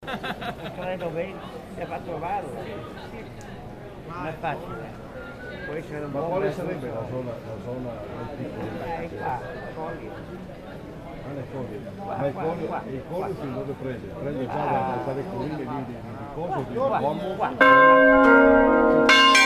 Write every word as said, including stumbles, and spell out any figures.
Credo bene, si fa trovare. Non è facile. Può essere un Ma buon quale verso sarebbe un la solo. Zona, la zona del piccolo? Eh, qua, Coglio. Ah, nel Coglio. Qua, Ma il qua, Coglio, qua, il Coglio qua. Fin dove prende? Prende già Ah. da, dalle colline lì di, di, di Coso, di Qua, Uomo? qua, qua.